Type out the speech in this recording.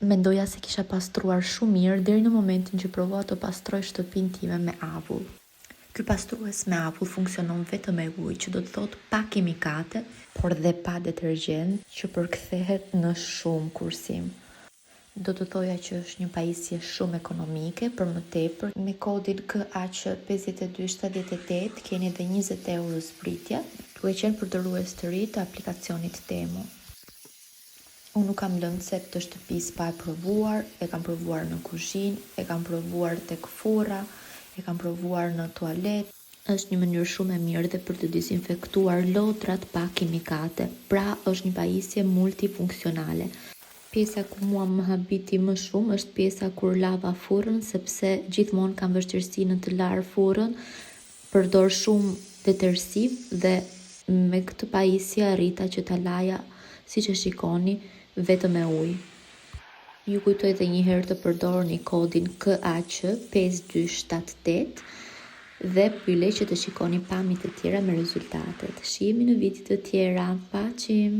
Mendoja se kisha pastruar shumë mirë deri në momentin që provova të pastroj shtëpinë time me avull. Ky pastrues me avull funksionon vetëm me ujë, që do të thotë pa kimikate, por dhe pa detergjent, që përkthehet në shumë kursim. Do të thoja që është një pajisje shumë ekonomike, për më tepër, me kodin KAQ 5278 keni edhe 20 euro zbritje, duke qenë përdorues të ri të aplikacionit Temu. Unë nuk kam lënë cep të shtëpisë pa e provuar, e kam provuar në kuzhinë, e kam provuar tek furra, e kam provuar në tualet. Është një mënyrë shumë e mirë dhe për të dizinfektuar lodrat pa kimikate. Pra është një pajisje multifunksionale. Pjesa ku mua më habiti më shumë është pjesa kur lava furrën sepse gjithmonë kam vështirësi në të larë furrën, Përdor shumë detersiv dhe me këtë pajisje arrita që ta laja siç e shikoni vetëm me ujë. Ju kujtoj dhe një herë të përdorni kodin KAQ 5278 dhe po ju le që të shikoni pamje të tjera me rezultatet. Shihemi në video të tjera. Paçim!